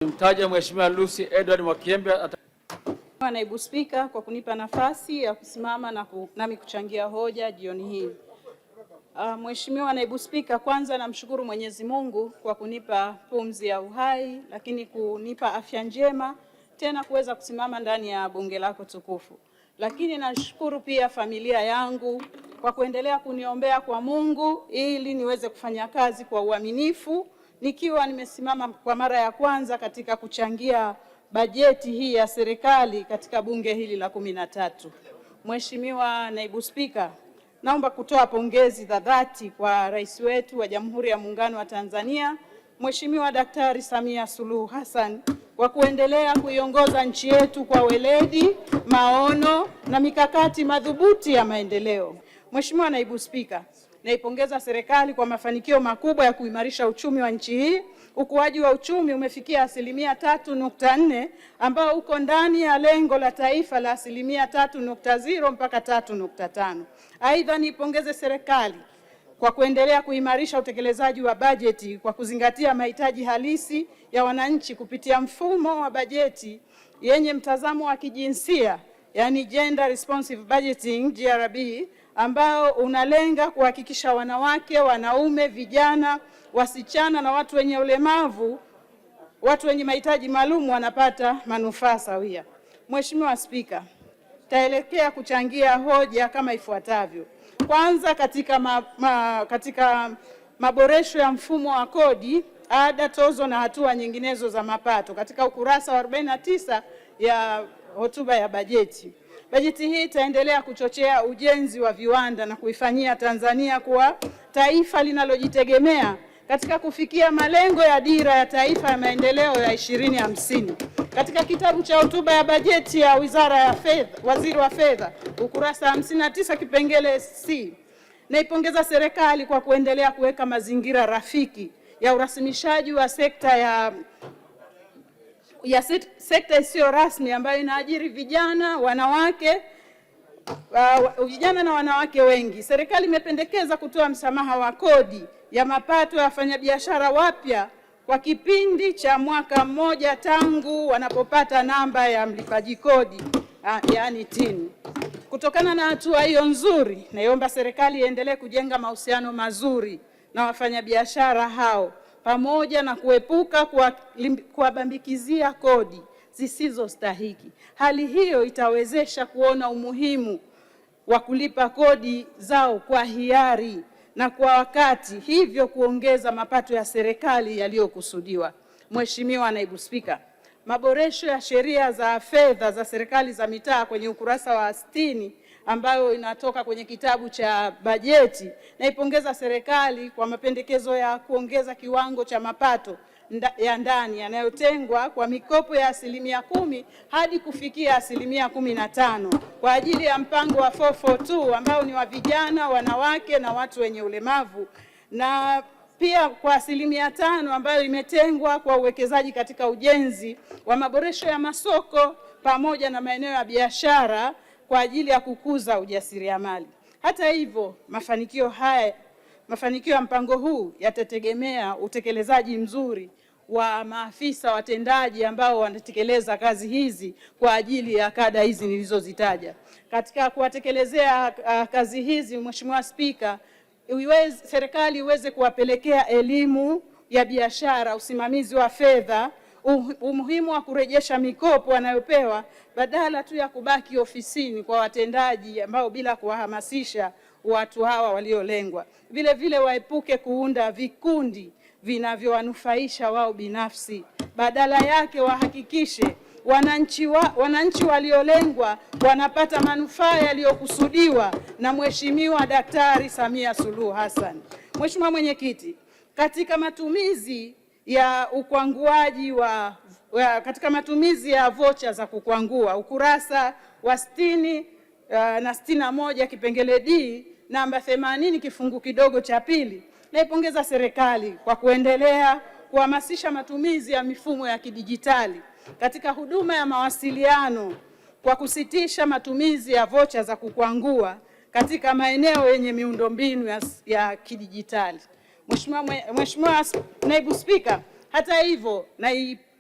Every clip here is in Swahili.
Nimtaje Mheshimiwa Lucy Edward Mwakyembe. Naibu Spika kwa kunipa nafasi ya kusimama nami kuchangia hoja jioni hii. Mheshimiwa Naibu Spika, kwanza namshukuru Mwenyezi Mungu kwa kunipa pumzi ya uhai, lakini kunipa afya njema tena kuweza kusimama ndani ya bunge lako tukufu. Lakini nashukuru pia familia yangu kwa kuendelea kuniombea kwa Mungu ili niweze kufanya kazi kwa uaminifu nikiwa nimesimama kwa mara ya kwanza katika kuchangia bajeti hii ya serikali katika bunge hili la 13. Mheshimiwa Naibu Spika, naomba kutoa pongezi za dhati kwa Rais wetu wa Jamhuri ya Muungano wa Tanzania, Mheshimiwa Daktari Samia Suluhu Hassan kwa kuendelea kuiongoza nchi yetu kwa weledi, maono na mikakati madhubuti ya maendeleo. Mheshimiwa Naibu Spika, naipongeza serikali kwa mafanikio makubwa ya kuimarisha uchumi wa nchi hii. Ukuaji wa uchumi umefikia 3.4% ambao uko ndani ya lengo la taifa la 3.0% mpaka 3.5. Aidha, niipongeze serikali kwa kuendelea kuimarisha utekelezaji wa bajeti kwa kuzingatia mahitaji halisi ya wananchi kupitia mfumo wa bajeti yenye mtazamo wa kijinsia, yani Gender Responsive Budgeting GRB, ambao unalenga kuhakikisha wanawake, wanaume, vijana, wasichana na watu wenye ulemavu, watu wenye mahitaji maalum wanapata manufaa sawia. Mheshimiwa Spika, taelekea kuchangia hoja kama ifuatavyo. Kwanza, katika maboresho ya mfumo wa kodi, ada, tozo na hatua nyinginezo za mapato katika ukurasa wa 49 ya hotuba ya bajeti. Bajeti hii itaendelea kuchochea ujenzi wa viwanda na kuifanyia Tanzania kuwa taifa linalojitegemea katika kufikia malengo ya Dira ya Taifa ya Maendeleo ya 2050. Katika kitabu cha hotuba ya bajeti ya Wizara ya Fedha, Waziri wa Fedha, ukurasa 59 kipengele C, naipongeza serikali kwa kuendelea kuweka mazingira rafiki ya urasimishaji wa sekta ya sekta isiyo rasmi ambayo inaajiri vijana, wanawake, vijana na wanawake wengi. Serikali imependekeza kutoa msamaha wa kodi ya mapato ya wafanyabiashara wapya kwa kipindi cha mwaka mmoja tangu wanapopata namba ya mlipaji kodi, yaani TIN. Kutokana na hatua hiyo nzuri, naiomba serikali iendelee kujenga mahusiano mazuri na wafanyabiashara hao pamoja na kuepuka kuwabambikizia kodi zisizostahiki. Hali hiyo itawezesha kuona umuhimu wa kulipa kodi zao kwa hiari na kwa wakati, hivyo kuongeza mapato ya serikali yaliyokusudiwa. Mheshimiwa Naibu Spika, maboresho ya sheria za fedha za serikali za mitaa kwenye ukurasa wa 60 ambayo inatoka kwenye kitabu cha bajeti, naipongeza serikali kwa mapendekezo ya kuongeza kiwango cha mapato ya ndani yanayotengwa kwa mikopo ya 10% hadi kufikia 15% kwa ajili ya mpango wa 442 ambao ni wa vijana, wanawake na watu wenye ulemavu, na pia kwa 5% ambayo imetengwa kwa uwekezaji katika ujenzi wa maboresho ya masoko pamoja na maeneo ya biashara kwa ajili ya kukuza ujasiriamali. Hata hivyo, mafanikio ya mpango huu yatategemea utekelezaji mzuri wa maafisa watendaji ambao wanatekeleza kazi hizi kwa ajili ya kada hizi nilizozitaja. Katika kuwatekelezea kazi hizi, Mheshimiwa Spika, serikali iweze kuwapelekea elimu ya biashara, usimamizi wa fedha, umuhimu wa kurejesha mikopo wanayopewa badala tu ya kubaki ofisini kwa watendaji ambao bila kuwahamasisha watu hawa waliolengwa. Vile vile waepuke kuunda vikundi vinavyowanufaisha wao binafsi, badala yake wahakikishe wananchi waliolengwa wanapata manufaa yaliyokusudiwa na Mheshimiwa Daktari Samia Suluhu Hassan. Mheshimiwa Mwenyekiti, katika matumizi ya ukwanguaji wa katika matumizi ya vocha za kukwangua ukurasa wa 60 na 61 kipengele D namba 80 kifungu kidogo cha pili, naipongeza serikali kwa kuendelea kuhamasisha matumizi ya mifumo ya kidijitali katika huduma ya mawasiliano kwa kusitisha matumizi ya vocha za kukwangua katika maeneo yenye miundombinu ya kidijitali. Mheshimiwa Naibu Spika, hata hivyo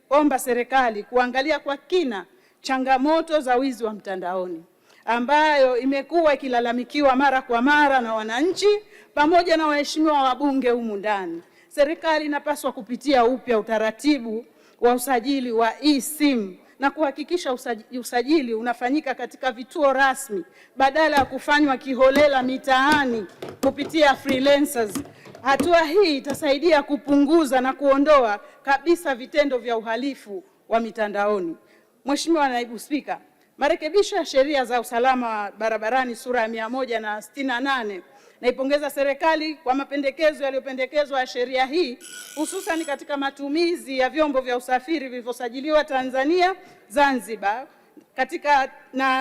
Naiomba serikali kuangalia kwa kina changamoto za wizi wa mtandaoni ambayo imekuwa ikilalamikiwa mara kwa mara na wananchi pamoja na waheshimiwa wabunge humu ndani. Serikali inapaswa kupitia upya utaratibu wa usajili wa eSIM na kuhakikisha usajili unafanyika katika vituo rasmi badala ya kufanywa kiholela mitaani kupitia freelancers. Hatua hii itasaidia kupunguza na kuondoa kabisa vitendo vya uhalifu wa mitandaoni. Mheshimiwa Naibu Spika, marekebisho ya sheria za usalama wa barabarani sura ya 168, naipongeza serikali kwa mapendekezo yaliyopendekezwa ya sheria hii, hususan katika matumizi ya vyombo vya usafiri vilivyosajiliwa Tanzania, Zanzibar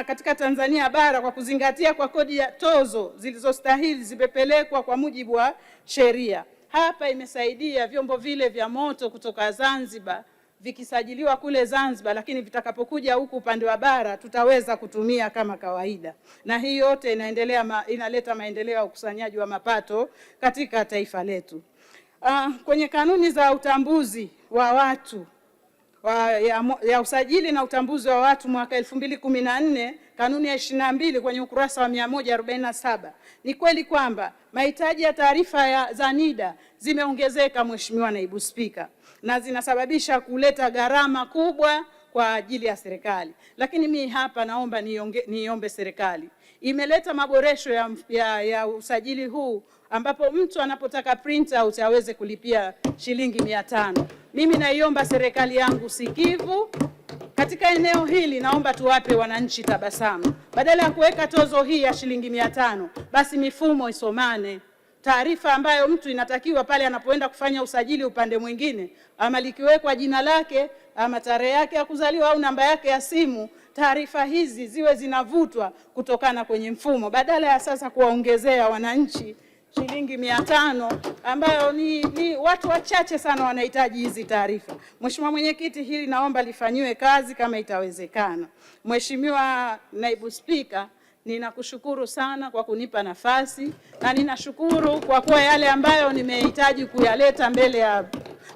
katika Tanzania bara kwa kuzingatia kwa kodi ya tozo zilizostahili zimepelekwa kwa mujibu wa sheria. Hapa imesaidia vyombo vile vya moto kutoka Zanzibar vikisajiliwa kule Zanzibar, lakini vitakapokuja huku upande wa bara tutaweza kutumia kama kawaida, na hii yote inaendelea inaleta maendeleo ya ukusanyaji wa mapato katika taifa letu. Kwenye kanuni za utambuzi wa watu ya usajili na utambuzi wa watu mwaka 2014 kanuni ya 22 kwenye ukurasa wa 147, ni kweli kwamba mahitaji ya taarifa za NIDA zimeongezeka, Mheshimiwa Naibu Spika, na zinasababisha kuleta gharama kubwa kwa ajili ya serikali. Lakini mi hapa naomba niombe serikali imeleta maboresho ya usajili huu ambapo mtu anapotaka print out aweze kulipia shilingi 500. Mimi naiomba serikali yangu sikivu katika eneo hili, naomba tuwape wananchi tabasamu. Badala ya kuweka tozo hii ya shilingi 500, basi mifumo isomane. Taarifa ambayo mtu inatakiwa pale anapoenda kufanya usajili upande mwingine, ama likiwekwa jina lake ama tarehe yake ya kuzaliwa au namba yake ya simu, taarifa hizi ziwe zinavutwa kutokana kwenye mfumo, badala ya sasa kuwaongezea wananchi shilingi 500 ambayo ni watu wachache sana wanahitaji hizi taarifa. Mheshimiwa Mwenyekiti, hili naomba lifanyiwe kazi kama itawezekana. Mheshimiwa Naibu Spika, ninakushukuru sana kwa kunipa nafasi na ninashukuru kwa kuwa yale ambayo nimehitaji kuyaleta mbele ya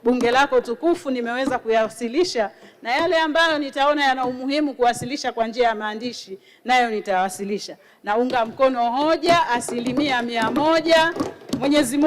bunge lako tukufu nimeweza kuyawasilisha, na yale ambayo nitaona yana umuhimu kuwasilisha kwa njia ya maandishi nayo nitawasilisha. Naunga mkono hoja 100%. Mwenyezi Mungu